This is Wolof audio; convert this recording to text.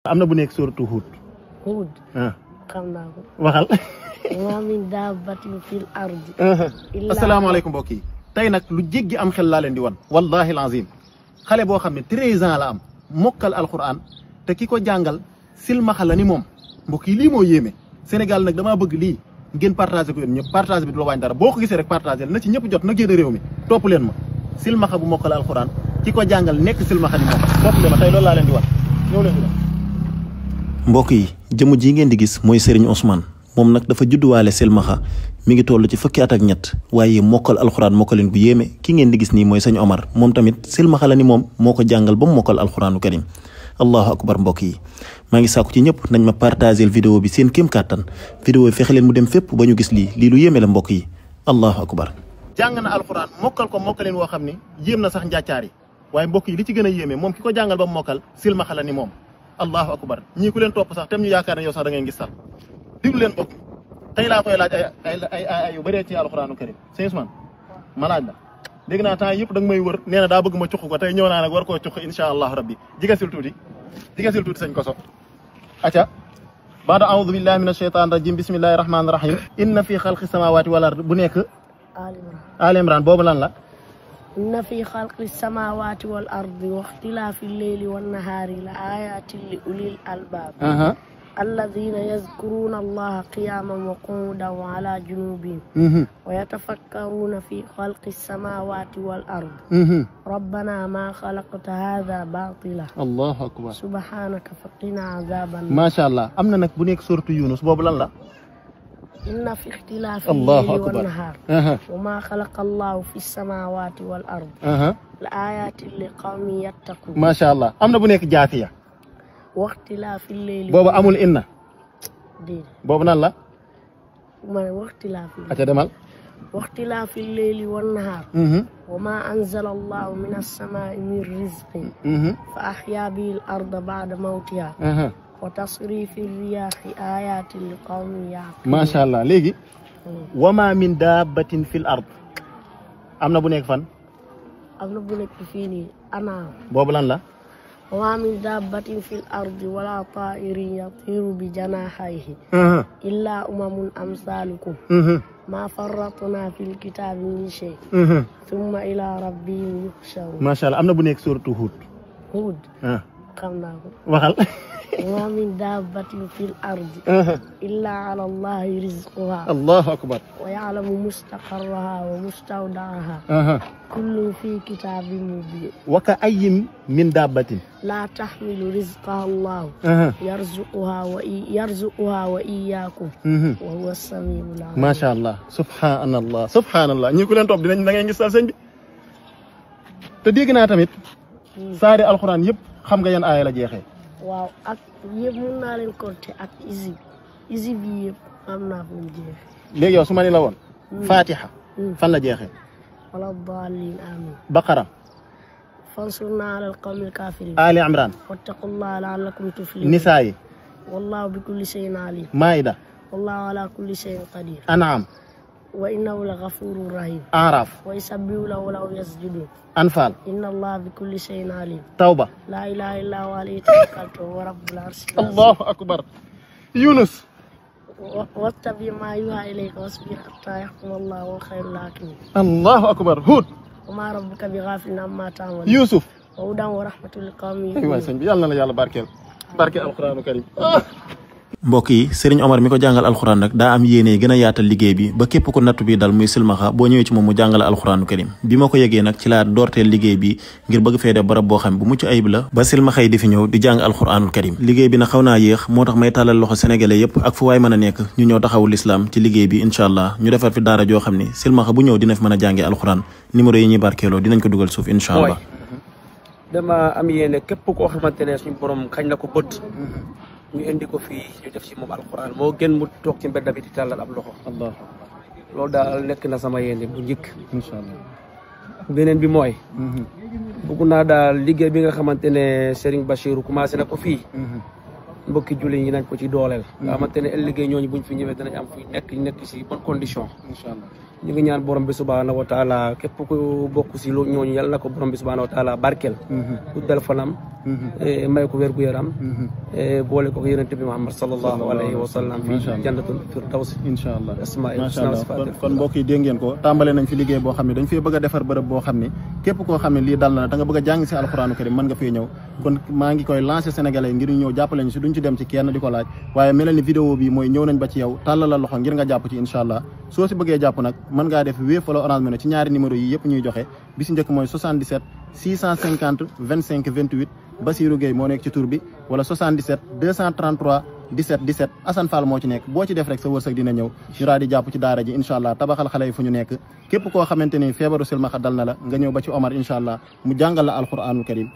amna bu nek suratu Hud. Hud. xam naa ko. waxal. wa min dabbatin fil ardi. asalaamaaleykum mbokk yi. tey nag lu jéggi am xel laa leen di wan. wallahi alazim xale boo xam ne 13 ans la am mokkal alquran te ki ko jàngal silmaxa la ni moom mbokk yi lii moo yéeme. Sénégal nag damaa bëgg lii ngeen partagé ko yéen ñëpp partagé bi du la wàññi dara boo ko gisee rek partagé na ci ñëpp jot na génn réew mi topp leen ma. silmaxa bu mokkal alquran ki ko jàngal nekk silmaxa ni moom topp leen ma tey loolu laa leen di wan ñëw leen di wan. mbokk yi jëmm ji ngeen di gis mooy Serigne Ousmane moom nag dafa judduwaale silmaxa mi ngi toll ci fukki at ak ñett waaye mokkal alxuraan mokkaleen bu yéeme ki ngeen di gis nii mooy sëñ Omar moom tamit silmaxa la ni moom moo ko jàngal ba mu mokkal alxuraanu karim allahu akbar mbokk yi maa ngi sàkku ci ñëpp nañ ma partagé vidéo bi seen kéem kàttan vidéo bi fexe leen mu dem fépp ba ñu gis lii lu yéeme la mbokk yi allahu akbar. jàng na alxuraan mokkal ko mokkaleen woo xam ne yéem na sax njàccaar yi waaye mbokk yi li ci gën a yéeme moom ki ko jàngal ba mu mokkal silmaxa la ni moom allahu akbar ñii ku leen topp sax tem ñu yaakaar ne yow sax da ngay gis sax diglu leen bokk tey laa koy laaj ay yu bëree ci alxuraanu karim sëñ Ousmane ma laaj la dégg naa temps yëpp da nga may wër nee na daa bëgg ma cuq ko tey ñëw naa nag war koo cuq insha allahu rabbi jigasil tuuti sëñ koso aca baada aoudu billahi min asheytan rajim bismillahi rahmani rahim inna fi xalqi samawati wal ard bu nekk Ali Imran boobu lan la inna fi xalqi samawati wal ardi wa ixtilaafi lleyli wan nahaari la ayatin li ulil albaab alladina yazkuruna allaha qiyaman wa qu'udan wa ala junubihim wa yatafakkaruna fi xalqi samawati wal ardi rabbana ma xalaqta hadha batila allahu akbar subhanaka faqina azaban macha allah am na nag bu nekk suratu Yunus boobu lan la inna fi ixtilaafi lleyli wan nahaar wa ma xalaqa allahu fi samawati wal ardi la ayatin li qawmin yattaqun macha allah am na bu nekk jaafiya waxtilaafi lleyli boobu amul inna déedéet boobu nan la ma ne waxtilaafi aca demal waxtilaafi lleyli wan nahaar wa ma anzala allahu min as-samaa'i min rizqin fa ahyaa bihi al-arda ba'da mawtiha wa tasrifi riyaahi ayatin li qawmin ya'qiluun macha allah léegi wa ma min dabbatin fil ard am na bu nekk fan am na bu nekk fii nii anaam boobu lan la wa min dabbatin fil ardi wala ta'irin yatiru bi janahihi illa umamun amsalukum ma farratna fil kitabi min shay thumma ila rabbihim yuhsharun macha allah am na bu nekk suratu Hud xam naa ko waxal wa min dabbatin fil ardi illa ala allahi rizquha allahu akbar wa ya'lamu mustaqarraha wa mustawda'aha kullun fi kitabin mubin wa ka ayyin min dabbatin la tahmilu rizqaha allah yarzuquha wa iyyakum wa huwa as-sami'ul alim macha allah subhanallah ñi ku leen topp dinañ da ngay gis sal sëñ bi te dégg naa tamit saari alxuraan yëpp xam nga yan aaya la jeexee waaw ak yëpp mun naa leen compter ak isib yi yëpp xam naa fu mu jeexee léegi yow su ma ni la woon fatiha fan la jeexee wala daalin amin baqara fansurna ala alqawmil kafirin ali imran wattaqullaha la'allakum tuflihun nisaa yi wallahu bi kulli shay'in alim maida wallahu ala kulli shay'in qadir an'am wa innahu la ghafurur rahim araf wa yusabbihu lahu wa yasjudun anfal inna allaha bi kulli shay'in alim tawba la ilaha illa huwa alayhi tawakkaltu wa rabbul arshil azim allahu akbar Yunus wattabi ma yuha ilayka wasbir hatta yahkuma allahu wa khayrul hakimin allahu akbar Hud wa ma rabbuka bi ghafilin amma ta'malun Yusuf wa hudan wa rahmatul lil qawmin ay waay sëñ bi yàlla na la yàlla barkeel alquranu karim mbokk yi Serigne Omar mi ko jàngal alxuraan nag daa am yéene gën a yaatal liggéey bi ba képp ko nattu bi dal muy silmaxa boo ñëwee ci moom mu jàngale alxuraanu karim bi ma ko yegee nag ci laa doorteel liggéey bi ngir bëgg fee def barab boo xam bu mucc ayib la ba silmaxa yi di fi ñëw di jàng alxuraanul karim liggéey bi nag xaw naa yéex moo tax may tàllal loxo sénégalais yépp ak fu waay mën a nekk ñu ñëw taxawu lislaam ci liggéey bi incha allah ñu defar fi daara joo xam ne silmaxa bu ñëw dina fi mën a jàngee alxuraan numéro yi ñuy barkeeloo dinañ ko dugal suuf incha allah dama am yéene képp koo xamante ne suñu borom xañ na ko bët ñu indi ko fii ñu def ci moom alxuraan moo gën mu toog ci mbedd bi di tàllal ab loxo allah loolu daal nekk na sama yéene bu njëkk incha allah beneen bi mooy bëgg naa daal liggéey bi nga xamante ne Serigne Bachirou commencé na ko fii mbokki jullit ñi nañ ko ci dooleel nga xamante ne liggéey ñooñu buñ fi ñëwee danañ am fi nekk si bonne condition incha allah ñu ngi ñaan borom bi subhanahu wa taala képp ku bokk si lu ñooñu yàlla na ko borom bi subhanahu wa taala barkeel guddal fanam may ko wér gu yaram boole ko yonent bi Muhammad sallallahu alayhi wa sallam fi jannatul firdaws incha allah asmaa'il macha allah kon mbokk yi dégg ngeen ko tàmbale nañ fi liggéey boo xam ne dañ fee bëgg a defar bërëb boo xam ne képp koo xam ne lii dal na da nga bëgg a jàng si alxuraanu karim mën nga fee ñëw kon maa ngi koy lancé sénégalais ngir ñëw jàppale ñu si duñ ci dem ci kenn di ko laaj waaye melal ni vidéo bi mooy ñëw nañ ba ci yow tàllal la loxo ngir nga jàpp ci incha allah soo si bëggee jàpp nag mën ngaa def Wave wala Orange Money ci ñaari numéro yi yëpp ñuy joxe bi si njëkk mooy 77 650 25 28 Basirou Gueye moo nekk ci tur bi wala 77 233 17 17 Assane Fall moo ci nekk boo ci def rek sa wërsëg dina ñëw ñu daal di jàpp ci daara ji incha allah tabaxal xale yi fu ñu nekk képp koo xamante ni feebaru silmaxa dal na la nga ñëw ba ci Omar incha allah mu jàngal la alquranul karim